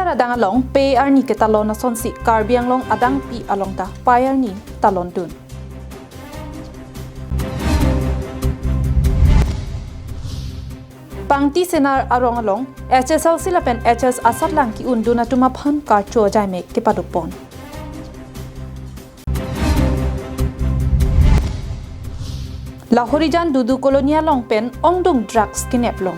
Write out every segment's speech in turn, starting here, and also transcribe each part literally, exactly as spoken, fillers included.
Adang along pei arni ketalon asonsi Karbi Anglong adangpi along ta pei arni talon dun. Pangti Senar arong along H S L C lapen H S asatlang ki-un dun atum aphan karcho ajaime kepadopon. Lahorijan Dudu Colony along pen ongdung drugs kenep long.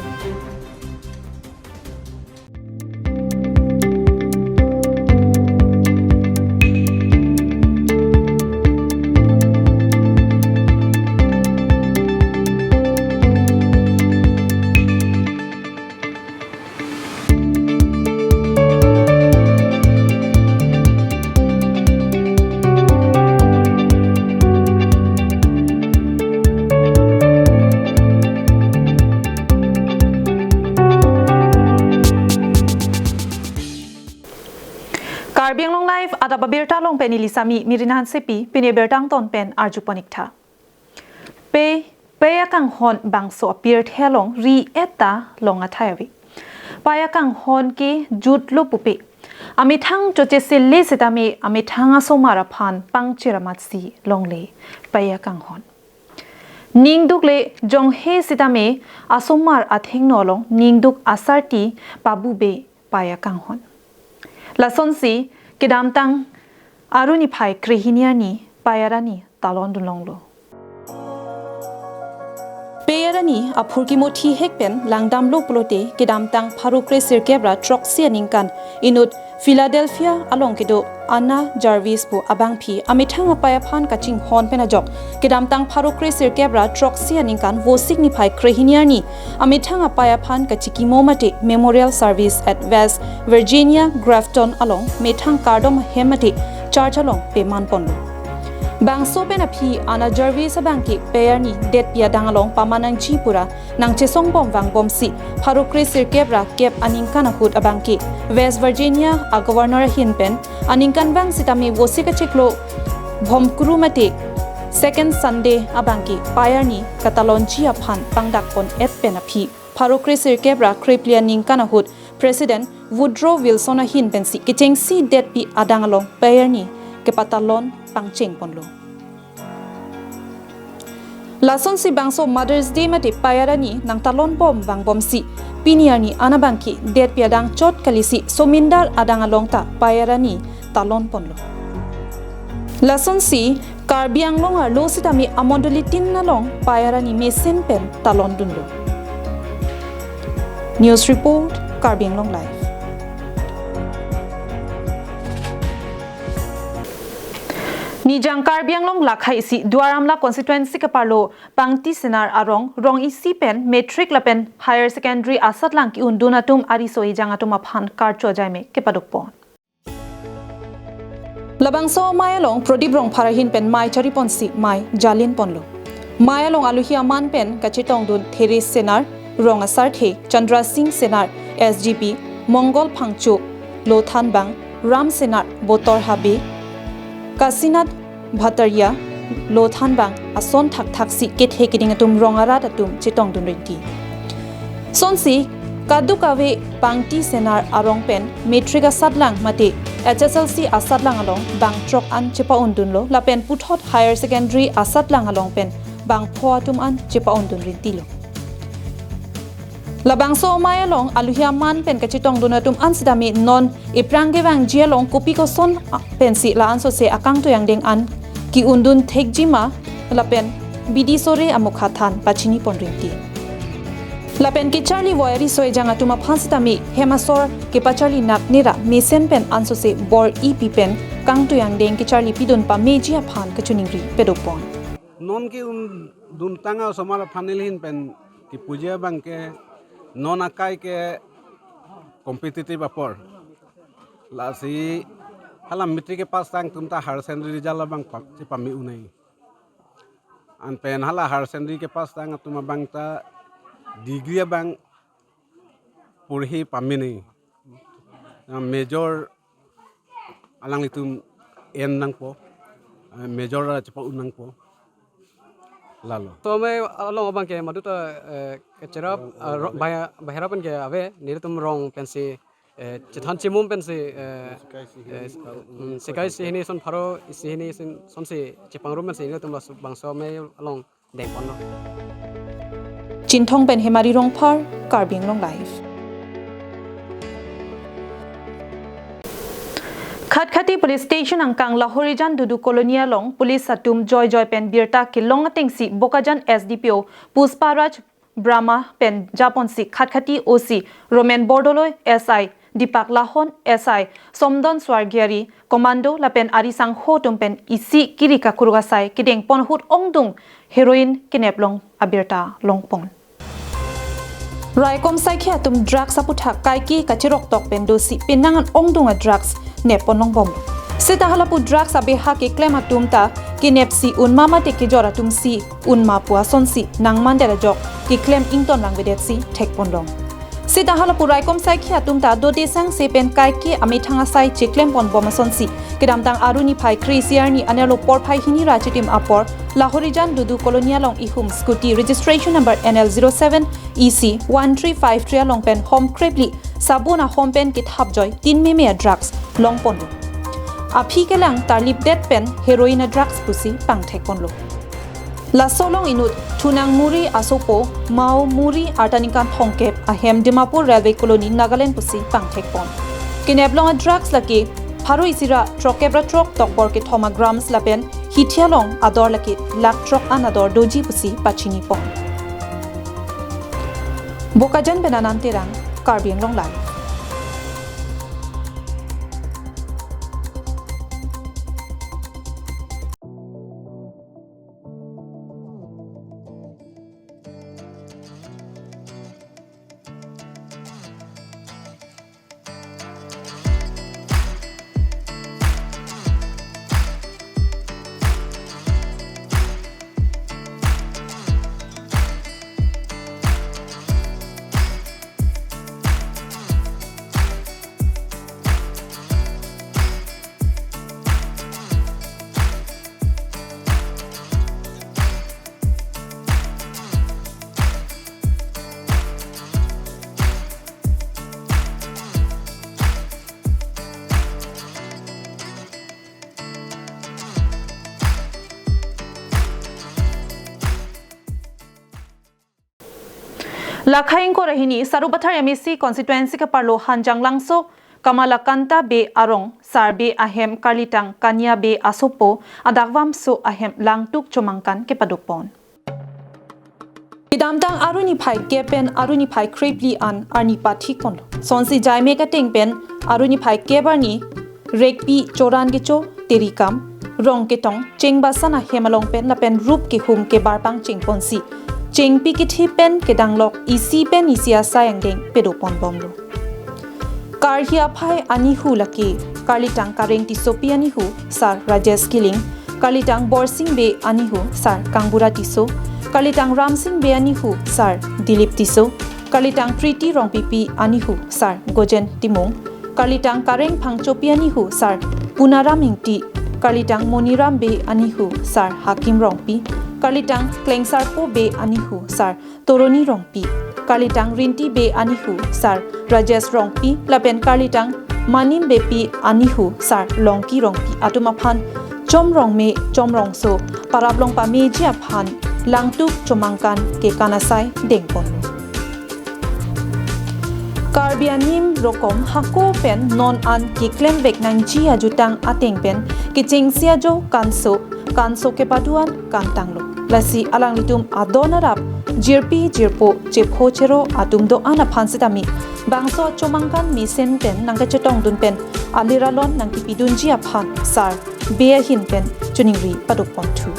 Karbi Anglong Live adap abirta along pen neli Sami Mirina Hansepi, pini birta angton pen arjupon ik tha. Pei, pei akanghon bangso apirthe along ri-et ta long athai ave. Pei akanghon ke jutlo pupe, amethang chochesele sitame amethang asomar aphan pangchir amatsi longle pei akanghon. Ning dukle jonghe sitame asomar athengno along ning duk asarti pabube pei akanghon. Lasonsi kedamtang Aru niphai krehini arni pei arani talon dun longlo. Pei arani aphurkimo thihek pen langdamlo pulote kedamtang pharo kre sirkep ra throksi aningkan inut Philadelphia along kedo Anna Jarvis pu abangpi amethang apei aphan kachinghon pen ajok kedamtang pharo kre sirkep ra throksi aningkan Vosik niphai krehini arni amethang apei aphan kachikimo mate Memorial Service at West Virginia Grafton along methang kardom ahem mate church along peman ponlo. Bangso pen aphi Anna Jarvis abangke pei arni detpi adang along paman nangji pura nangchesong bom vangbomsi pharo kre sirkep ra kep aningkan ahut abangke West Virginia a Governor ahin pen aningkanvang sitame Vosik achiklo Bhomkuru mate Second Sunday abangke pei arni katalonji aphan pangdakpon et pen aphi pharo kre sirkep ra krephli aningkan ahut President Woodrow Wilson ahin pensi kechengsi detpi adang along pei arni kepatalon pangcheng ponlo. Lasonsi bangso Mother's Day mate pei arani nangtalon bom vangbomsi pini arni an abangke detpi adang chot kalisi somindar adang along ta pei arani talon ponlo. Lasonsi Karbi Anglong arlo sitame amondolitin along pei arani mesen pen talon dunlo. News report, Karbi Anglong Live. Nijang Karbi Anglong lakha isi Duar Amla constituency keparlo Pangti Senar arong, rong isi pen matric lapen higher secondary asatlang ki-un dun atum ariso ejang atum aphan karcho ajaime kepadopon. Labangso amei along Prodip Rongphar ahin pen mei chariponsi mei jalin ponlo. Mei along aluhi aman pen kachetongdun Theres Senar, rong asarthe, Chandra Singh Senar, S G P, Mongol Phangcho, Lothanbang, Ram Senar, Botor Habe, Kasinath Bhattaria, Lothanbang ason thakthaksi kethe keding atum rong arat atum chetongdun rinti. Sonsi kadokave Pangti Senar arong pen matric asatlang mate H S L C asatlang along bang throk an chepa-un dunlo lapen puthot higher secondary asatlang along pen bang pho atum an chepa-un dun rintilo. Labangso amei along aluhi aman pen kachetongdun atum an sitame non iphrang kevangji along kopi koson pensi la-ansose akangtui angdeng an ki-un dun thekji ma lapen bidi sore amukha than pachini pon rinti. Lapen kecharli voi ariso ejang atum aphan sitame hem asor kepacharli nak nera mesen pen ansose bor-i pi pen kangtui angdeng kecharli pidun pameji aphan kachiningri pedopon. Non ki-un duntang asomar aphan nelihin pen kipuji abangke non akai ke competitive apor. Lasi hala matric kepass tang atum ta higher secondary result abang pa, chepame unai. An pen hala higher secondary kepass tang atum abang ta degree abang porhi pame nai. Ah, major alanglitum en nangpo. Ah, major chepa-un nangpo. Lalo. So amei along abangke madu ta, eh, kecherap, ah, ro-, bahera, bahera pen ke ave, nelitum rong pensi eh, chethan chemum pensi, eh, eh, mm, sekai isi hini ason pharo isi hini ason, asonsi chepangrum pensi nelitum labangso amei along dengponlo. Chinthong pen Hemari Rongphar, Karbi Anglong Live. Khatkhati Police Station angkang Lahorijan Dudu Colony along police atum joijoi pen birta kelong atengsi Bokajan S D P O Pushpa Raj Brahma pen japonsi Khatkhati O C Roman Bordoloi, S I Deepak Lahon, S I Somdon Swargiari, Commando lapen ari sangho atum pen isi kiri kakuruk asai kedengpon ahut ongdung heroin keneplong abirta longpon. Raikom saikhi atum drugs aputhak kaike kacheroktok pen dosi penang an ongdung a drugs neppon longbom. Seta halapu drugs abeha keklem atum ta kenepsi unma mate kejor atumsi unma pu asonsi nangmandet ajok keklem ington rangvedetsi thekponlong. Seta halapu raikom saikhi atum ta dode sangse pen kaike amethang asai cheklemponbom asonsi kedamtang Arni phai kre-isi arni anerlo porphai hini ra chitim apor Lahorijan Dudu Colony along ihum scooty registration number N L zero seven E C one three five three along pen hom krephli sabun ahom pen kethapjoi tin meme a drugs longponlo. Aphi kelang tarlipdet pen heroin a drugs pusi pangthekponlo. Laso along inut thunang muri asopo Mao Muri arta ningkan thomkep ahem Dimapur Railway Colony Nagaland pusi pangthekpon. Keneplong a drugs lake pharo isi ra throkkep ra throk tokbor kethom a grams lapen hithi along ador lake lakh throk an ador doji pusi pachinipon. Bokajan pen Anand Terang, Karbi Anglong Live. Lakha ingkoi ra hini Sarupathar M A C constituency keparlo Hanjanglangso Kamalakanta Bey arong Sar Bey ahem karlitang Kania Bey asopo adakvamso ahem Langtuk Chomangkan kepadopon. Kedamtang Arni phai kep pen Arni phai krephli an arni pathikponlo. Sonsi jaimek ateng pen Arni phai kep arni rekpi choran kecho terikam, rong ketong, chengbasan ahem along pen lapen rup kehum kebar pangchengponsi chengpi kethe pen kedanglok isi pen isi asai angdeng pedoponbomlo. Karhi aphai anihu lake karlitang Kareng Tissopi anihu Sar Rajesh Killing, karlitang Borsing Bey anihu Sar Kangbura Tisso, karlitang Ramsing Bey anihu Sar Dilip Tisso, karlitang Priti Rongpipi anihu Sar Gojen Timung, karlitang Kareng Phangchopi anihu Sar Punaram Ingti, karlitang Moniram Bey anihu Sar Hakim Rongpi, karlitang Klengsarpo Bey anihu Sar Toroni Rongpi, karlitang Rinti Bey anihu Sar Rajesh Rongpi lapen karlitang Manim Beypi anihu Sar Longki Rongpi atum aphan chomrong me chomrongso parap long pameji aphan Langtuk Chomangkan kekan asai dengponlo. Karbi anim rokom hako pen non an keklemvek nangji ajutang ateng pen kechengsi ajo kanso kanso kepado an kantanglo. Lasi alanglitum adon arap jirpi jirpo chepho chero atum do-an aphan sitame bangso Chomangkan mesen pen nangkachetongdun pen alir alon nangkipidunji aphan Sar Bey ahin pen choningri padoponthu.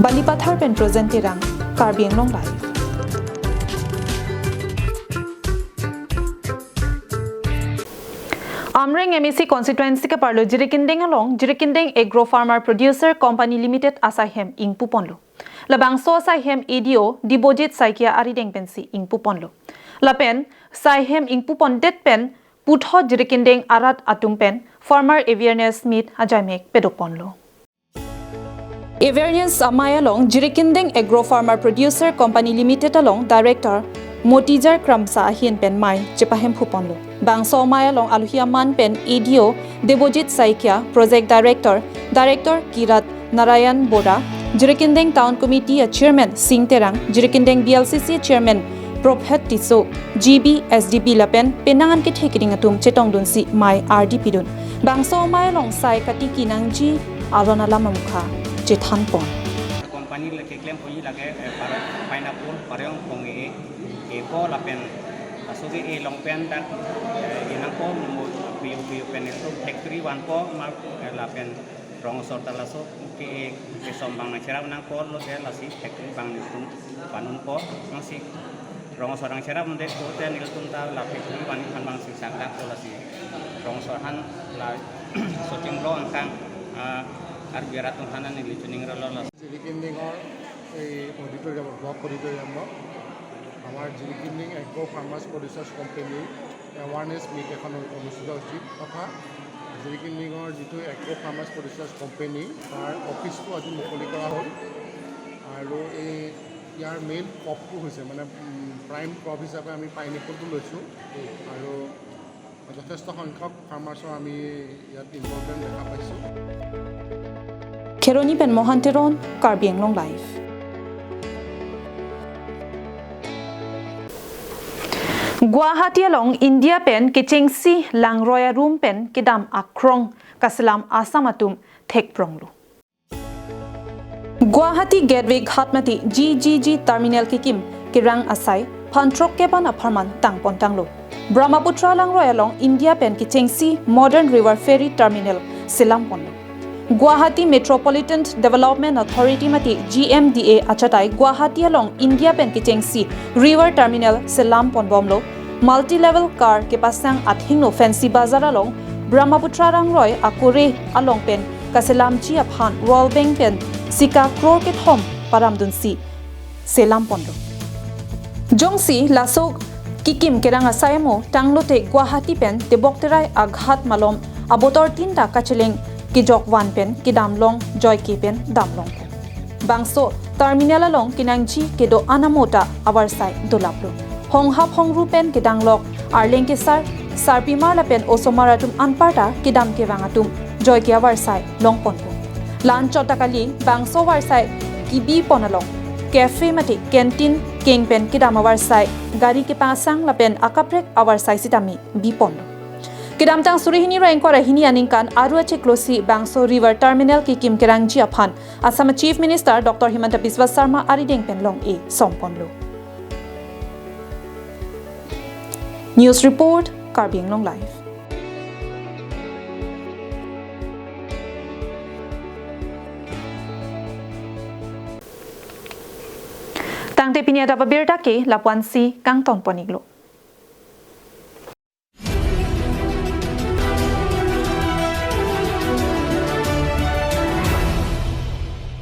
Balipathar pen Trojan Terang, Karbi Anglong Live. Amreng M A C constituency keparlo Jirikindeng along Jirikindeng Agro Farmer Producer Company Limited asaihem ingpuponlo. Labangso asaihem A D O Dibojit Saikia arideng pensi ingpuponlo. Lapen saihem ingpupondet pen puthot Jirikindeng arat atum pen farmer awareness meet ajaimek pedoponlo. Awareness amei along Jirikinding Agro Farmer Producer Company Limited along Director Motijar Kramsa ahin pen mei chepahemphu ponlo. Bangso amei along aluhi aman pen A D O Debojit Saikia, Project Director, Director Kirat Narayan Bora, Jirikinding Town Committee a Chairman Sing Terang, Jirikinding B L C C Chairman Prophet Tisso, G B, S D B lapen penang an kethe keding atum chetongdunsi mei ardi pidun. Bangso amei along sai katiki nangji aron alam amukha chethan pon. Company le keklem ponji lake, eh, para pineapple, parong pong e, e po lapen, aso ke e long pen dak, eh, inang po mo piu piu pen itu factory van po mar, eh, lapen rong asor ta laso ke, kesom abang nangcherap nangkok lote lasi factory abang nelitum panun po, nangsi rong asor nangcherap nde kote nelitum ta la factory abang aphan abang si sangdak po lasi rong asor aphan la sochingblo angkang, ah, Karbi arat atum aphan neli chuning rolo lasi. জিৰিকিন্দিঙৰ এই অডিটৰিয়ামত, ব্লক অডিটৰিয়ামত আমাৰ Jirikinding agro' farmers producers কোম্পেনীৰ awareness meet এখন অনুষ্ঠিত হৈছিল তথা জিৰিকিন্দিঙৰ যিটো এগ্ৰ' ফাৰ্মাৰ্ছ প্ৰডিউচাৰ্ছ কোম্পেনী, তাৰ অফিচটো আজি মুকলি কৰা হ'ল। আৰু এই ইয়াৰ মেইন ক্ৰপটো হৈছে, মানে, উম, প্ৰাইম ক্ৰপ হিচাপে আমি পাইনএপলটো লৈছোঁ আৰু যথেষ্ট সংখ্যক ফাৰ্মাৰ্ছৰ আমি ইয়াত ইনভলভমেণ্ট দেখা পাইছোঁ। Kheroni pen Mohan Teron, Karbi Anglong Live. Guwahati along India pen kechengsi langroi arum pen kedam akrong kaselam Assam atum thekpronglo. Guwahati Gateway Ghat mate G G G Terminal kekim kerang asai phan throkkep an apharman tangpon tanglo. Brahmaputra langroi along India pen kechengsi Modern River Ferry Terminal selam ponlo. Guwahati Metropolitan Development Authority mate G M D A achatai Guwahati along India pen kechengsi River Terminal selam ponbomlo. Multi-level car kepasang athengno Fancy Bazar along Brahmaputra langroi akore along pen kaselamji aphan World Bank pen sika crore kethom paramdunsi selam ponlo. Jongsi laso kekim kerang asai amo tanglote Guwahati pen Tebokterai aghat malom abotor tin ta kacheleng kejok van pen kedam long joike pen damlong. Bangso terminal along kenangji kedo-an amo ta avarsai dolaplo. Honghap hongru pen kedang lok arleng kesar, sarpimar lapen osomar atum anparta kedam kevang atum joike avarsai longponpo. La-anchot ta kali, bangso avarsai kebi pon along cafe mate canteen keng pen kedam avarsai gari kepasang lapen akaprek avarsai sitame bi ponlo. Kedamtang suri hini ra ingkoi ra hini aningkan Aru achiklo si bangso river terminal kekim kerangji aphan Assam Chief Minister Doctor Himanta Biswa Sarma arideng pen long-e somponlo. News report, Karbi Anglong Live. Tangte pini adap abirta ke lapu-ansi kangton pon-iklo.